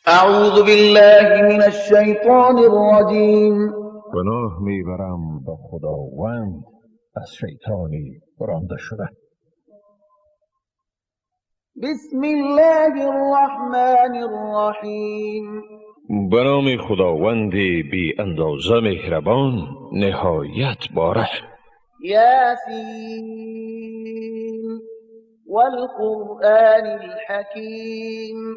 اعوذ بالله من الشیطان الرجیم. پناه میبرم به خداوند از شیطانی رانده شده. بسم الله الرحمن الرحیم. به نام خداوند بی اندازه مهربان، نهایت بارحم. یاسین والقرآن الحکیم.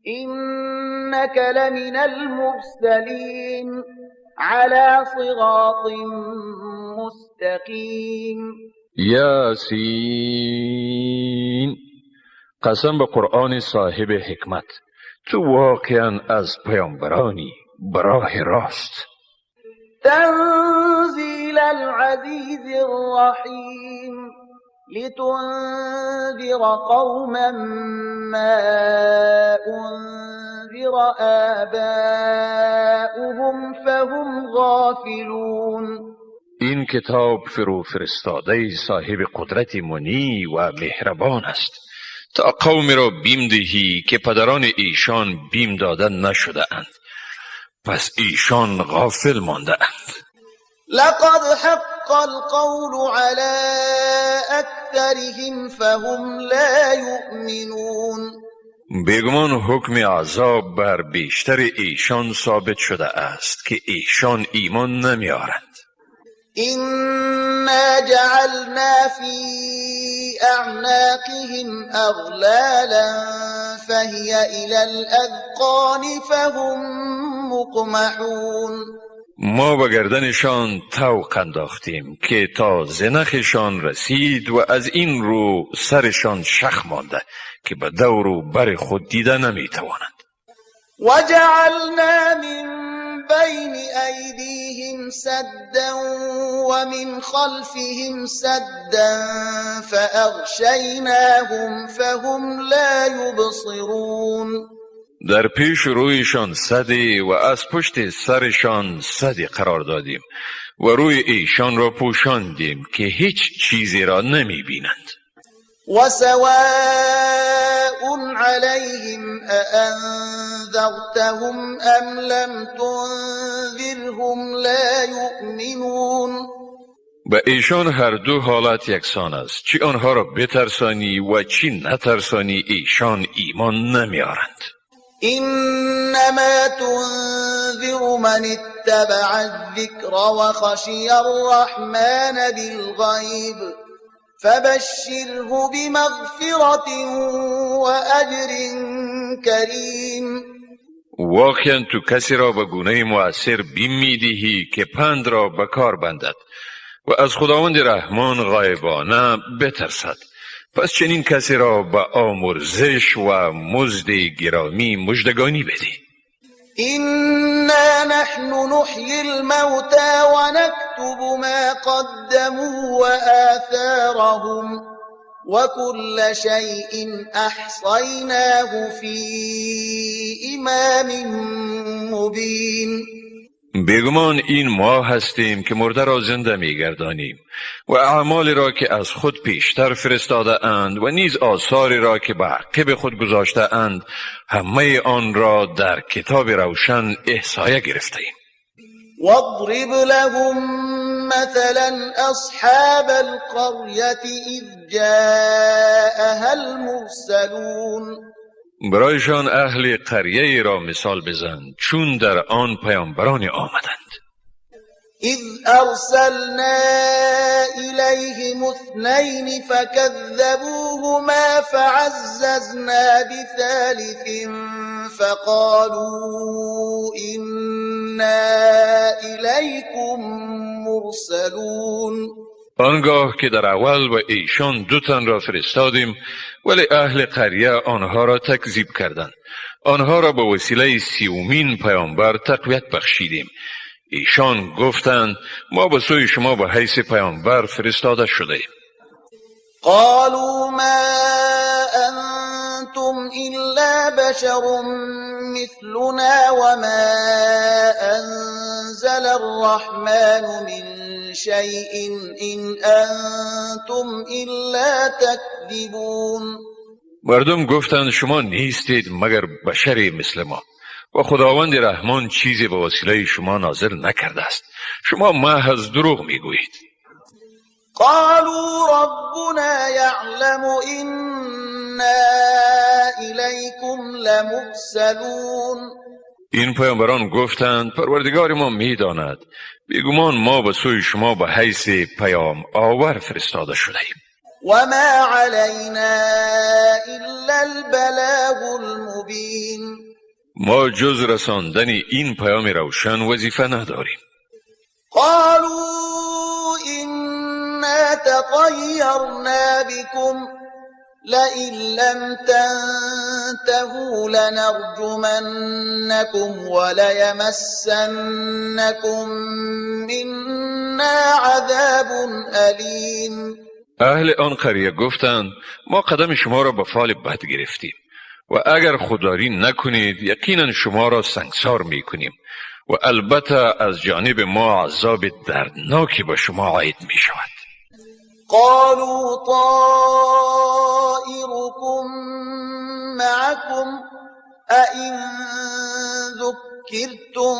إنك لمن المرسلين على صراط مستقیم. یاسین، قسم به قرآن صاحب حکمت، تو واقعا از پیامبرانی براه راست. تنزیل العزیز الرحیم. لتنذر قوما ما انذر آباؤهم فهم غافلون. این کتاب فرو فرستاده صاحب قدرت منی و مهربان است تا قوم را بیم دهی که پدران ایشان بیم داده نشده اند، پس ایشان غافل مانده اند. لقد حق القول على اکثرهم فهم لا یؤمنون. بیگمان حکم عذاب بر بیشتر ایشان ثابت شده است که ایشان ایمان نمیارند. انا جعلنا فی اعناقهم اغلالا فهی الی الاذقان فهم مقمحون. ما به گردنشان طوق انداختیم که تا زنخشان رسید و از این رو سرشان شخ مانده که به دور و بر خود دیده نمیتوانند. وجعلنا من بین ایدیهم سدا ومن خلفهم سدا فاغشیناهم فهم لا یبصرون. در پیش رویشان سدی و از پشت سرشان سدی قرار دادیم و روی ایشان را پوشاندیم که هیچ چیزی را نمی بینند. و سواء علیهم اانذرتهم ام لم تنذرهم لا یؤمنون. به ایشان هر دو حالت یکسان است، چی آنها را بترسانی و چی نترسانی، ایشان ایمان نمیارند. انما تنذر من اتبع الذکر وخشی الرحمن بالغیب فبشره بمغفرة وأجر کریم. واقعا تو کسی را به گونه مؤثر بیم میدهی که پند را به کار بندد و از خداوند رحمان غایبانه بترسد، پس چنین کسی را به آمرزش و مزد گرامی مژدگانی بده. انا نحن نحیی الموتى ونكتب ما قدموا وآثارهم وكل شيء احصیناه فی امام مبین. بیگمان این ما هستیم که مرده را زنده میگردانیم و اعمال را که از خود پیشتر فرستاده اند و نیز آثاری را که به عقب خود گذاشته اند، همه آن را در کتاب روشن احصایه گرفته ایم. واضرب لهم مثلا اصحاب القریة اذ جاءها المرسلون. برایشان اهل قریه را مثال بزن چون در آن پیامبران آمدند. اذ ارسلنا الیهم اثنین فکذبوهما فعززنا بثالث فقالوا انا الیکم مرسلون. آنگاه که در اول و ایشان دو تن را فرستادیم، ولی اهل قریه آنها را تکذیب کردند. آنها را به وسیله سیومین پیامبر تقویت بخشیدیم. ایشان گفتند ما به سوی شما به حیث پیامبر فرستاده شده ایم. قالوا ما انتم الا بشر مثلنا وما انزل الرحمن من شيء ان انتم الا تكذبون. مردم گفتند شما نیستید مگر بشری مثل ما. و خداوند رحمان چیزی به وسیله شما نازل نکرده است. شما محض دروغ میگویید. قالوا ربنا يعلم إنا إليكم لمرسلون. این پیامبران گفتند پروردگار ما میداند، بیگمان ما به سوی شما به حیث پیام آور فرستاده شده ایم. وما علينا إلا البلاغ المبين. ما جز رساندن این پیام روشن وظیفه نداریم. قالوا إنا تطيرنا بكم لئن لم تنتهوا لنرجمنكم وليمسنكم منا عذاب أليم. اهل آن قریه گفتند ما قدم شما را به فال بد گرفتیم و اگر خودداری نکنید یقینا شما را سنگسار میکنیم و البته از جانب ما عذاب دردناکی به شما عاید می شود. قالوا طائركم معكم أئن ذكرتم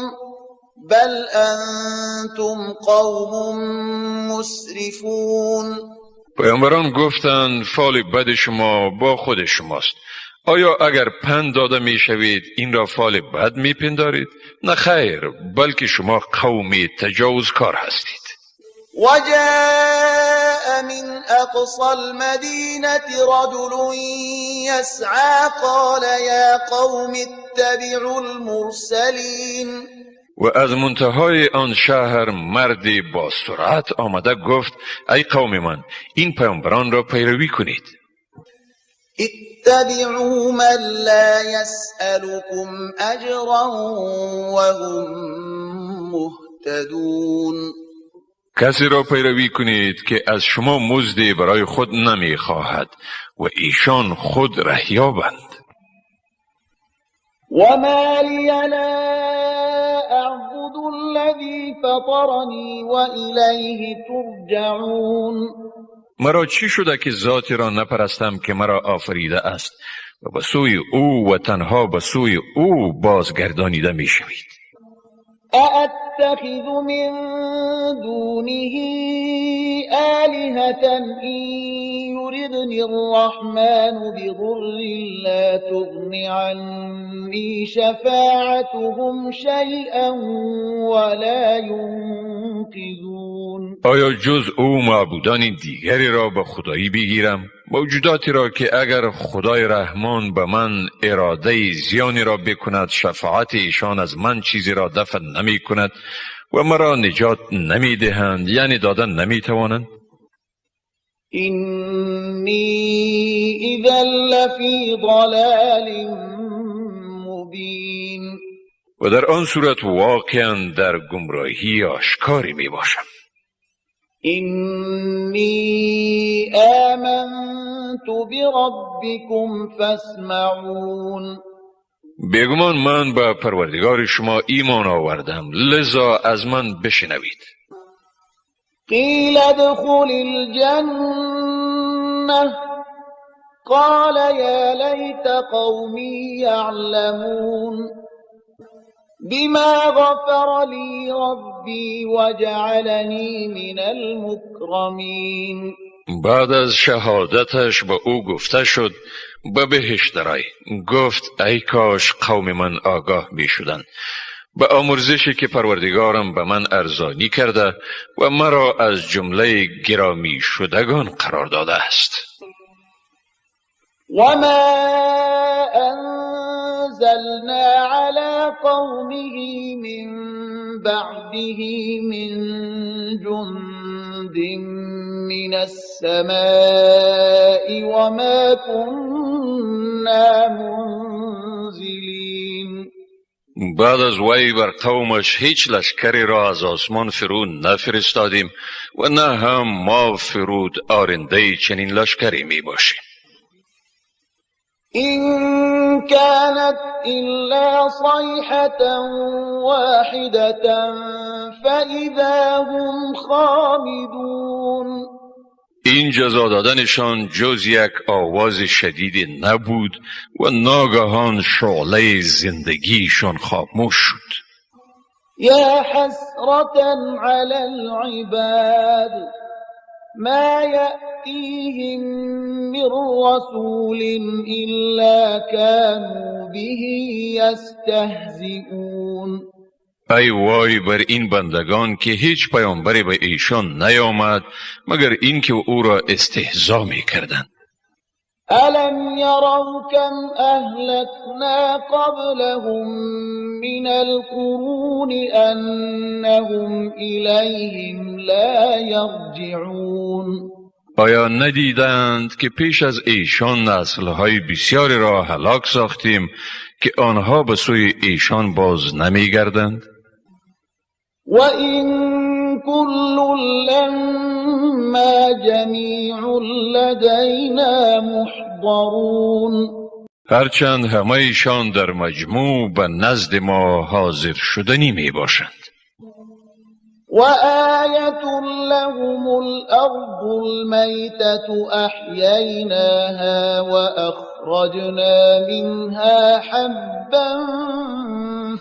بل أنتم قوم مسرفون. پیامبران گفتند فال بد شما با خود شماست. آیا اگر پند داده می شوید این را فال بد می پندارید؟ نه خیر، بلکه شما قومی تجاوزکار هستید. وجاء من أقصى المدينة رجل يسعى قال يا قوم اتبعوا المرسلين. و از منتهای آن شهر مردی با سرعت آمده گفت ای قوم من، این پیامبران را پیروی کنید. اتبعوا من لا يسألكم أجرا وهم مهتدون. کسی را پیروی کنید که از شما مزدی برای خود نمی خواهد و ایشان خود رهیابند. وما لي لا أعبد الذي فطرني وإليه ترجعون. مرا چی شده که ذاتی را نپرستم که مرا آفریده است و به سوی او و تنها به سوی او بازگردانیده می شوید. أأتخذ من دونه آلهة إن يردني الرحمن بضر لا تغن عني شفاعتهم شيئا ولا ينقذون. آیا جز او معبودان دیگری را به خدایی بگیرم؟ موجوداتی را که اگر خدای رحمان به من اراده زیانی را بکند شفاعت ایشان از من چیزی را دفع نمی کند و مرا نجات نمی دهند، یعنی دادن نمی توانند. إني إذا لفی ضلال مبین. و در آن صورت واقعا در گمراهی آشکاری می باشم. إني آمنت بربكم فاسمعون. بیگمان من به پروردگار شما ایمان آوردم، لذا از من بشنوید. قیل ادخل الجنة قال یا لیت قومی یعلمون بما غفر لی ربی وجعلنی من المکرمین. بعد از شهادتش به او گفته شد به بهشت درآی. گفت ای کاش قوم من آگاه می شدند به آمرزشی که پروردگارم به من ارزانی کرده و مرا از جمله گرامی شدگان قرار داده است. و ما انزلنا علی قومه من بعده من جند من السماء وما كنا منزلین. بعد از وی بر قومش هیچ لشکری را از آسمان فرو نفرستادیم و نه هم ما فرود آرنده چنین لشکری می باشیم. إن كانت إلا صيحة واحدة فإذا هم خامدون. این جزا دادنشان جز یک آواز شدید نبود و ناگهان شعله زندگیشان خاموش شد. یا حسرة علی العباد ما یأتیهم من رسول الا كانوا به یستهزئون. ای وای بر این بندگان که هیچ پیامبری به ایشان نیامد مگر اینکه او را استهزا میکردند. الم یروا کم اهلکنا قبلهم من القرون انهم الیهم لا یرجعون. آیا ندیدند که پیش از ایشان نسل‌های بسیاری را هلاک ساختیم که آنها به سوی ایشان باز نمیگردند؟ و این کل لما جمیع لدینا محضرون. هرچند همه ایشان در مجموع به نزد ما حاضر شدنی می باشند. و آیة لهم الارض المیتة احییناها و اخرجنا منها حبا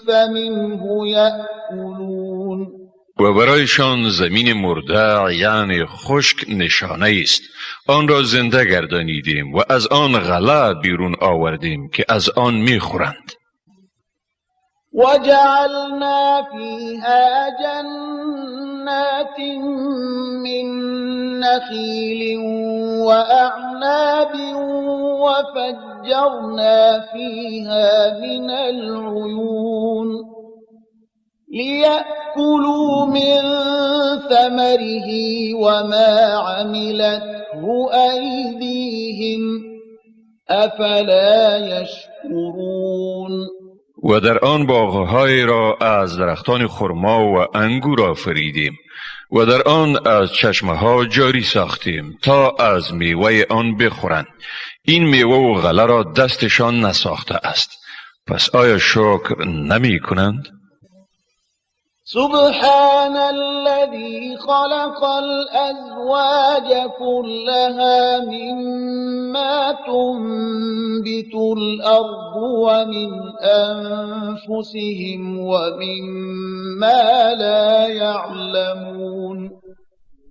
فمنه یأکلون. و برایشان زمین مرده یعنی خشک نشانه است، آن را زنده گردانیدیم و از آن غله بیرون آوردیم که از آن میخورند. وجعلنا فيها جنات من نخيل وأعناب وفجرنا فيها من العيون ليأكلوا من ثمره وما عملته أيديهم أفلا يشكرون. و در آن باغهای را از درختان خرما و انگور آفریدیم و در آن از چشمه ها جاری ساختیم تا از میوه آن بخورند. این میوه و غله را دستشان نساخته است، پس آیا شکر نمی کنند؟ سبحان الذي خلق الأزواج كلها مما تنبت الأرض ومن أنفسهم ومما لا يعلمون.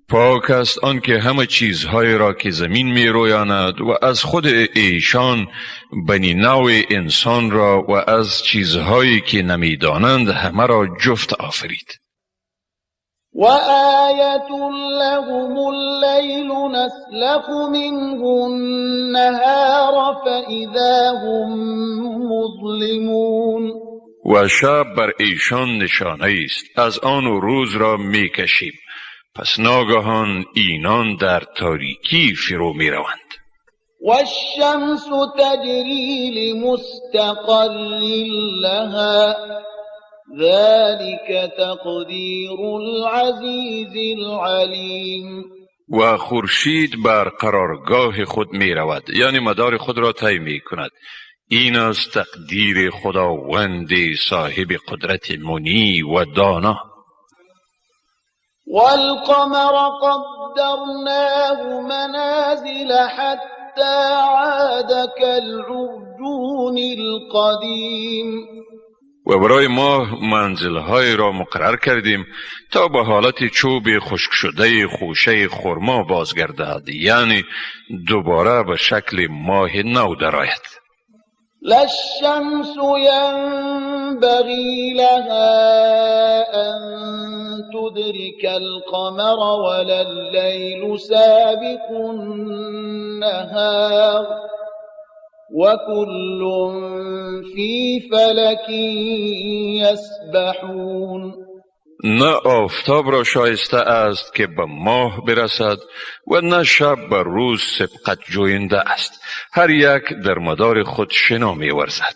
پاک است آن که همه چیزهای را که زمین می رویاند و از خود ایشان بنی نوع انسان را و از چیزهایی که نمیدانند همه را جفت آفرید. و آیة لهم اللیل نسلخ منه النهار فإذا هم مظلمون. و شب بر ایشان نشانه است، از آن روز را می کشیم، پس ناگهان اینان در تاریکی فرو می روند. والشمس تجری لمستقر لها ذلك تقدیر العزیز العلیم. و خورشید بر قرارگاه خود می رود، یعنی مدار خود را طی می کند. این است تقدیر خداوند صاحب قدرت منی و دانا. والقمر قدرناه منازل حتى عاد كالعرجون القدیم. و برای ماه منزلهای را مقرر کردیم تا به حالت چوب خشک شده خوشه خرما بازگردد، یعنی دوباره به شکل ماه نو درآید. لا الشمس ينبغي لها أن تدرك القمر ولا الليل سابق النهار وكل في فلك يسبحون. نه آفتاب را شایسته است که به ماه برسد و نه شب به روز سبقت جوینده است، هر یک در مدار خود شنا می‌ورزد.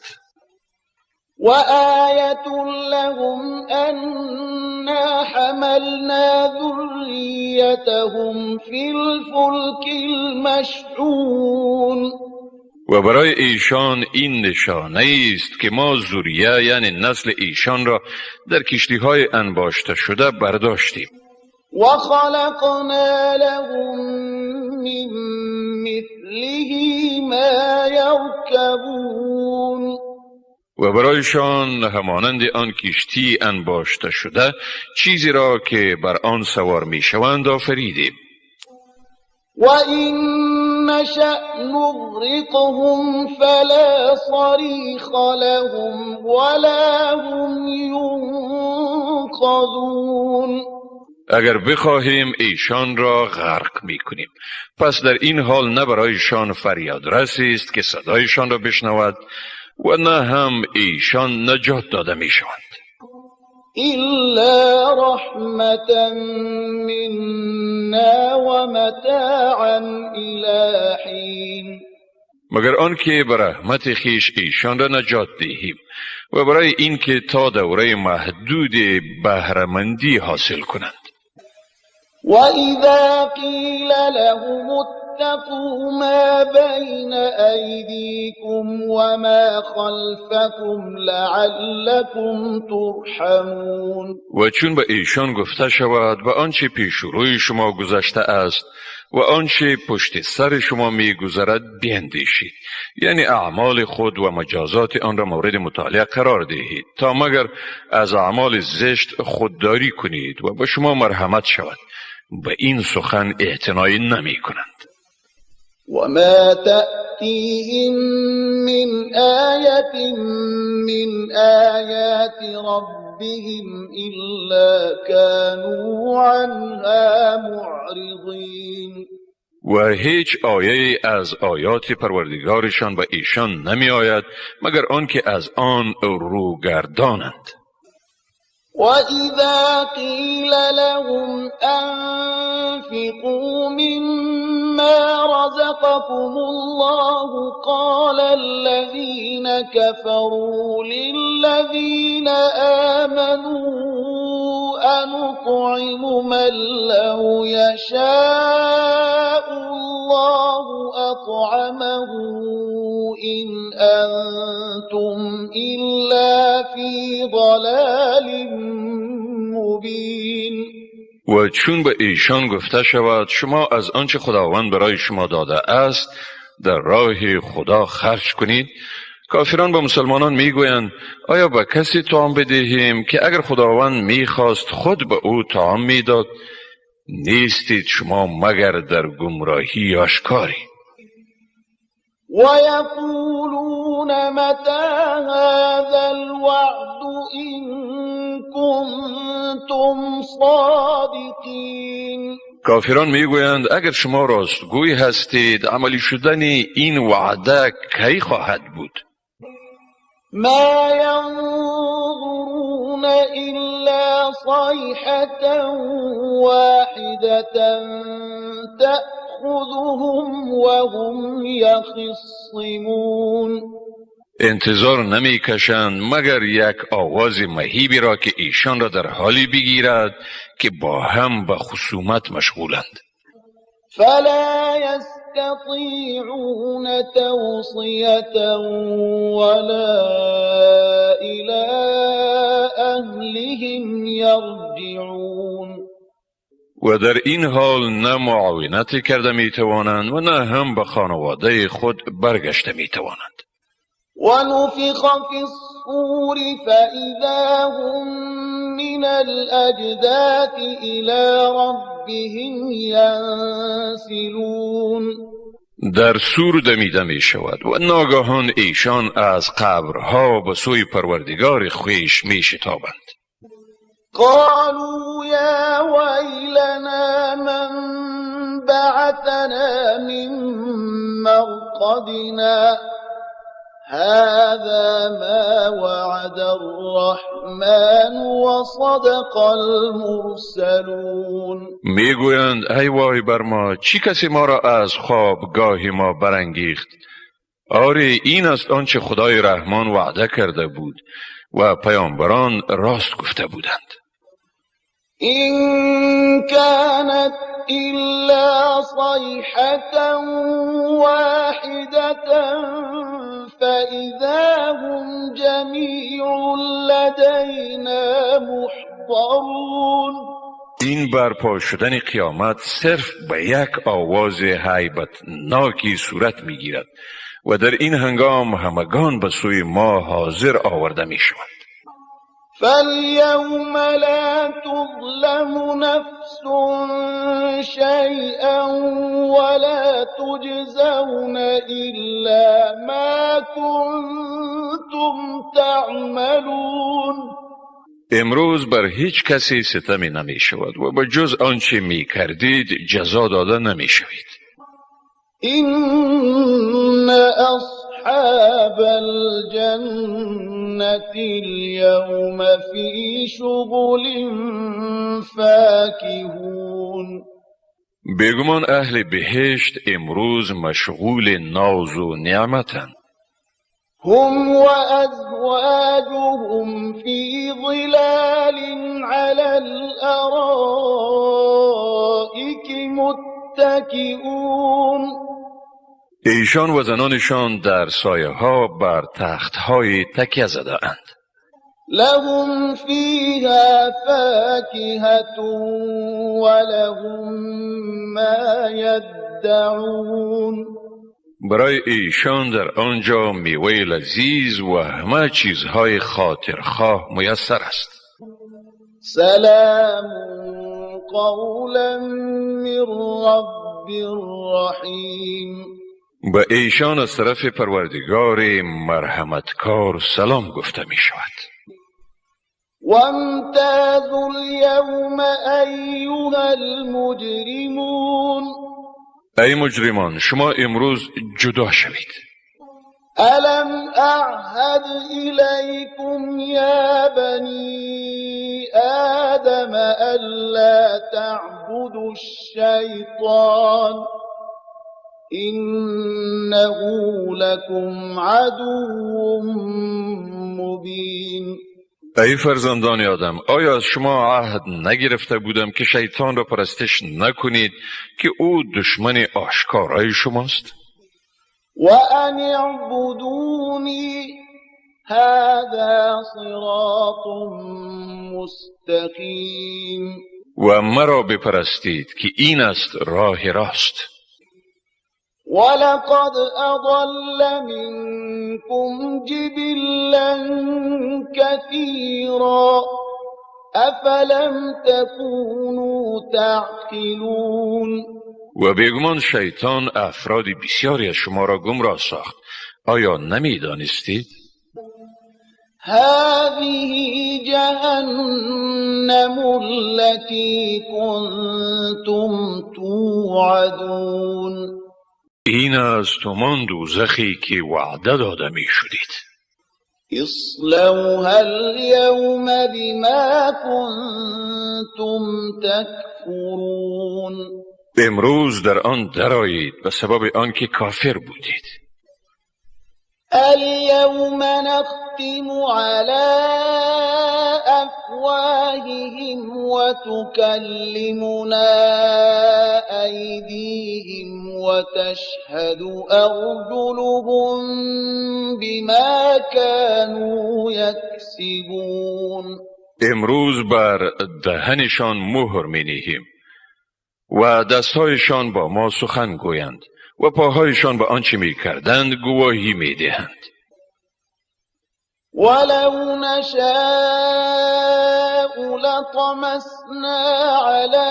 و آیة لهم أنا حملنا ذریتهم فی الفلک المشحون. و برای ایشان این نشانه است که ما ذریه یعنی نسل ایشان را در کشتی‌های انباشته شده برداشتیم. وخلقنا لهم من مثله ما يركبون. و برایشان همانند آن کشتی انباشته شده چیزی را که بر آن سوار میشوند آفریدیم. وإن نشأ نغرقهم فلا صريخ لهم ولا هم ينقذون. اگر بخواهیم ایشان را غرق میکنیم، پس در این حال نه برایشان فریادرسی است که صدایشان را بشنود و نه هم ایشان نجات داده میشوند. إلا رحمة منا ومتاعا إلى حين. مگر آنکه به رحمت خویش ایشان را نجات دهیم و برای اینکه تا دوره محدود بهره‌مندی حاصل کنند. وإذا قيل لهم اتقوا ما بين أيديكم وما خلفكم لعلكم ترحمون. و چون به ایشان گفته شود به آنچه پیش روی شما گذشته است و آنچه پشت سر شما میگذرد بیندیشید، یعنی اعمال خود و مجازات آن را مورد مطالعه قرار دهید تا مگر از اعمال زشت خودداری کنید و به شما مرحمت شود، به این سخن اعتنایی نمی کنند. وما تأتيهم من آية من آيات ربهم إلا كانوا عنها معرضين. و هیچ آیه از آیات پروردگارشان به ایشان نمی آید مگر آنکه از آن روگردانند. وإذا قيل لهم أنفقوا مما رزقكم الله قال الذين كفروا للذين آمنوا أنطعم من لو يشاء الله أطعمه إن أنتم إلا في ضلال مبين. و چون به ایشان گفته شود شما از آنچه خداوند برای شما داده است در راه خدا خرج کنید، کافران به مسلمانان میگویند آیا به کسی طعام بدهیم که اگر خداوند میخواست خود به او طعام میداد؟ نیستید شما مگر در گمراهی آشکاری. ويقولون متى هذا الوعد إن كنتم صادقين. کافران میگویند اگر شما راستگوی هستید عملی شدن این وعده کی خواهد بود؟ ما ينظرون إلا صيحة واحدة تأخذهم وهم يخصمون. انتظار نمی کشند مگر یک آواز مهیبی را که ایشان را در حالی بگیرد که با هم به خصومت مشغولند. فلا يستطيعون توصية ولا إلى أهلهم يرجعون. و در این حال نه معاونت کرده می توانند و نه هم به خانواده خود برگشته می توانند. ونفخ في الصور فإذا هم من الأجداث إلى ربهم ينسلون. در سور دمیده می شود و ناگهان ایشان از قبرها به سوی پروردگار خویش می شتابند. قالوا يا ويلنا من بعثنا من مرقدنا هذا ما وعد الرحمن وصدق المرسلون. میگویند ای وای بر ما، چی کسی ما را از خوابگاه ما برانگیخت؟ آری این است آنچه خدای رحمان وعده کرده بود و پیامبران راست گفته بودند. إن كانت إلا صيحة واحدة فإذا هم جميع لدينا محضرون. این برپا شدن قیامت صرف به یک آواز هیبتناکی صورت میگیرد و در این هنگام همگان به سوی ما حاضر آورده میشوند. فاليوم لا تظلم نفس شيئا ولا تجزون إلا ما كنتم تعملون. امروز بر هیچ کسی ستمی نمی شود و به جز آنچه می کردید جزا داده نمی شوید. إن أصحاب الجنة اليوم في شغل فاكهون. بیگمان اهل بهشت امروز مشغول ناز و نعمتند. هم وأزواجهم في ظلال على الأرائك متكئون. ایشان و زنانشان در سایه ها بر تخت های تکیه زده اند. لهم فيها فاكهة ولهم ما يدعون. برای ایشان در آنجا میوه لذیذ و همه چیزهای خاطرخواه میسر است. سلام قولا من رب رحیم. به ایشان از طرف پروردگار مرحمتکار سلام گفته می شود. وامتازوا اليوم ایها المجرمون. ای مجرمان، شما امروز جدا شوید. الم اعهد الیکم یا بنی آدم الا تعبدوا الشیطان انه لکم عدو مبین. ای فرزندان آدم، آیا از شما عهد نگرفته بودم که شیطان را پرستش نکنید که او دشمن آشکارای شماست؟ و ان اعبدونی هذا صراط مستقیم. و مرا بپرستید که این است راه راست. ولقد اضل منكم جبلا كثيرا افلم تكونوا تعقلون. و بیگمان شیطان افراد بسیاری از شما را گمراه ساخت، آیا نمیدانستید؟ هذه جهنم التي كنتم توعدون. این است همان دوزخی که وعده داده می شدید. اصلوها اليوم بما كنتم تكفرون. امروز در آن درآیید به سبب آنکه کافر بودید. اليوم نختم على أفواههم وتكلمنا أيديهم وتشهد أرجلهم بما كانوا يكسبون. امروز بر دهنشان مهر می نهیم و دستهایشان با ما سخن گویند و پاهایشان به آنچه می کردند گواهی می دهند. ولو نشاء لطمسنا على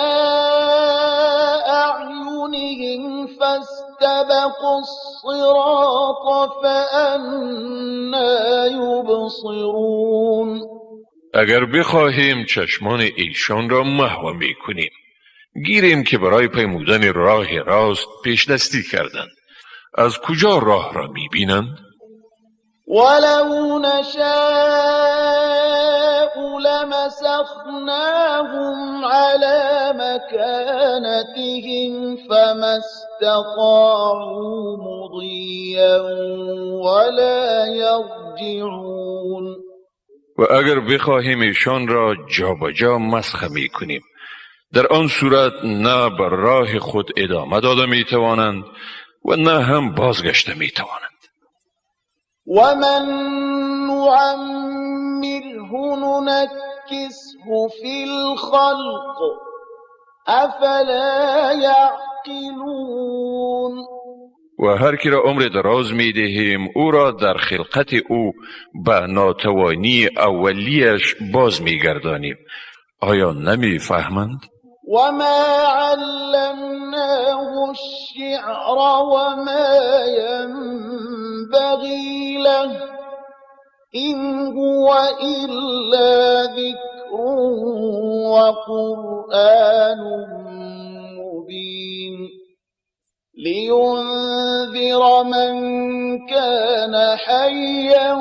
أعينهم فاستبقوا الصراط فأنى يبصرون. اگر بخواهیم چشمان ایشان را محو می کنیم، گیریم که برای پیمودن راه راست پیش دستی کردند، از کجا راه را میبینند؟ ولو نشاء لمسخناهم على مكانتهم فما استطاعوا مضيا ولا يرجعون. و اگر بخواهیم ایشان را جابجا مسخ میکنیم، در آن صورت نه بر راه خود ادامه داده می توانند و نه هم بازگشته می توانند. و من نعمره ننکسه فی الخلق افلا یعقلون. و هر کی را عمر دراز می دهیم او را در خلقت او به ناتوانی اولیش باز می گردانیم. آیا نمی فهمند؟ و ما علمناه الشعر و ما ینبغی له إن هو إلا ذکر و قرآن مبین لینذر من كان حیا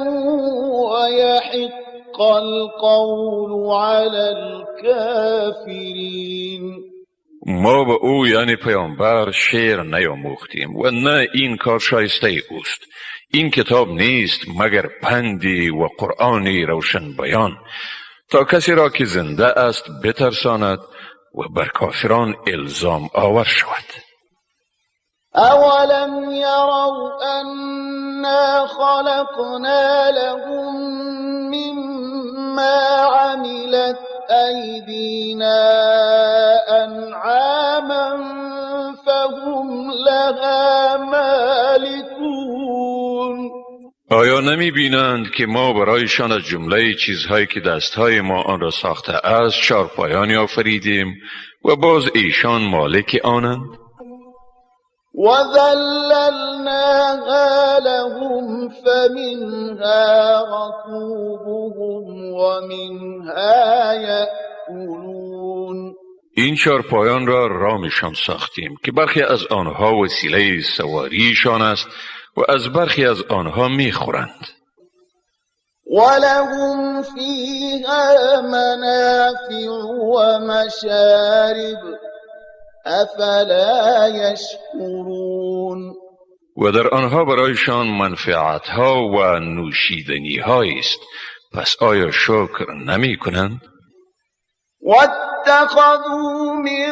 ویحق القول علی الكافرین. ما به او یعنی پیامبر شعر نیاموختیم و نه این کار شایسته اوست. این کتاب نیست مگر پندی و قرآنی روشن بیان تا کسی را که زنده است بترساند و بر کافران الزام آور شود. اولم یروا انا خلقنا لهم مما عملت ایدینا انعاما فهم لها مالکون. آیا نمی بینند که ما برایشان از جمله چیزهایی که دستهای ما آن را ساخته است چارپایانی آفریدیم و باز ایشان مالک آنند؟ وذللناها لهم فمنها ركوبهم ومنها یأکلون. این چارپایان را رامشان ساختیم که برخی از آنها وسیله سواریشان است و از برخی از آنها میخورند. ولهم فیها منافع ومشارب افلا یشکرون. و در آنها برایشان منفعتها و نوشیدنیهایی است، پس آیا شکر نمی کنند؟ واتخذوا من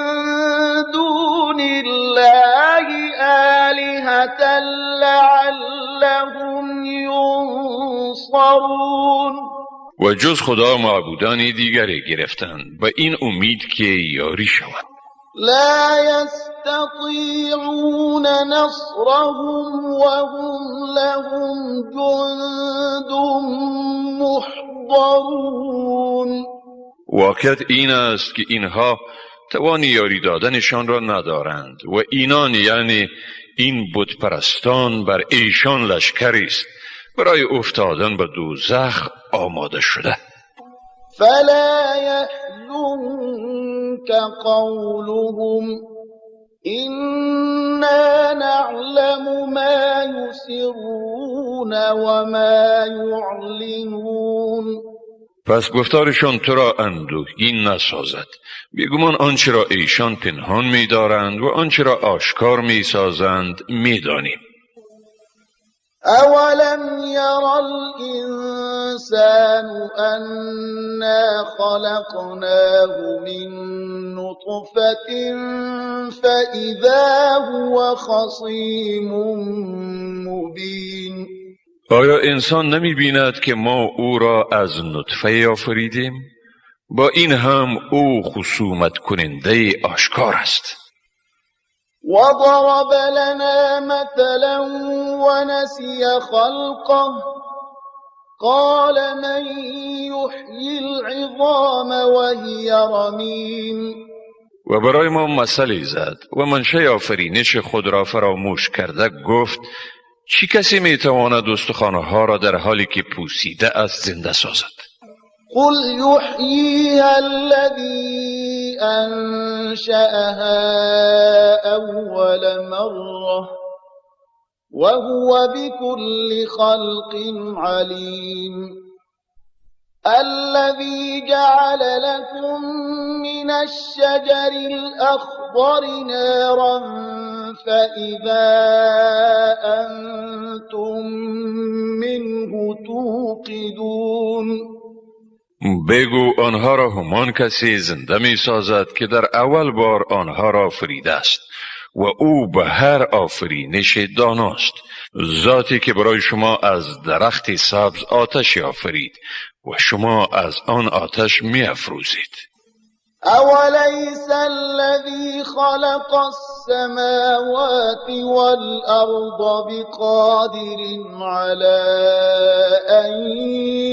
دون الله آلهة لعلهم ینصرون. و جز خدا معبودان دیگری گرفتند به این امید که یاری شوند. لا یستطیعون نصرهم وهم لهم جند محضرون. واقعیت این است که اینها توان یاری دادنشان را ندارند و اینان یعنی این بت پرستان بر ایشان لشکری است برای افتادن به دوزخ آماده شده. فلا يحزنك قولهم إنا نعلم ما يسرون وما يعلنون. پس گفتارشان تو را اندوهگین نسازد. بیگمان آنچه را ایشان پنهان می‌دارند و آنچه را آشکار می‌سازند می‌دانیم. اولم یر الانسان انا خلقناه من نطفة فاذا هو خصیم مبین. آیا انسان نمی بیند که ما او را از نطفه آفریدیم؟ با این هم او خصومت کننده آشکار است. وضرب لنا مثلا ونسي خلقه قال من يحيي العظام وهي رميم. و برای ما مثلی زد و منشأ آفرینش خود را فراموش کرده گفت چی کسی میتواند استخوانها را در حالی که پوسیده است زنده سازد؟ قل یحییها الذی انشأها اول مره وهو بكل خلق علیم. الذي جعل لكم من الشجر الأخضر نارا فإذا أنتم منه توقدون. بگو آنها را همان کسی زنده می سازد که در اول بار آنها را آفریده است و او به هر آفرینش داناست، ذاتی که برای شما از درخت سبز آتش آفرید و شما از آن آتش می افروزید. أوليس الذي خلق السماوات والأرض بقادر على أن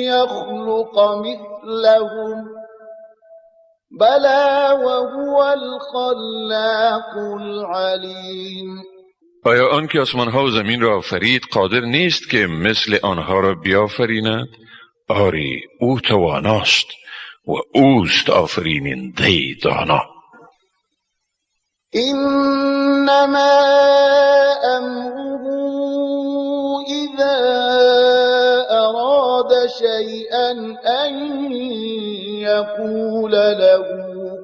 يخلق مثلهم بلى وهو الخلاق العليم. آیا آن که آسمانها و زمین را آفرید قادر نیست که مثل آنها را بیافریند؟ آری، او تواناست و اوست آفریننده دانا. إنما أمره إذا أراد شيئا أن يقول له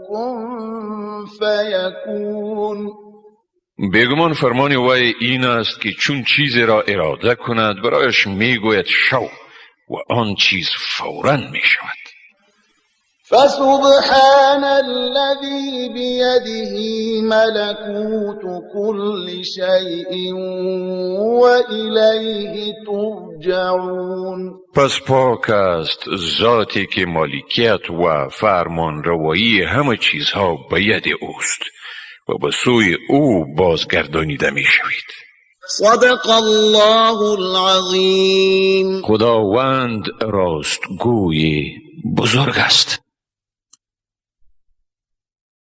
كن فيكون. بیگمان فرمان وی این است که چون چیزی را اراده کند، برایش میگوید شو و آن چیز فورا می شود. فسبحان الذي بيده ملكوت كل شيء وإليه ترجعون. پس پاک است ذاتی که مالکیت و فرمان روایی همه چیزها به ید اوست و به سوی او بازگردانیده می شوید. صدق الله العظیم. خداوند راستگوی بزرگ است.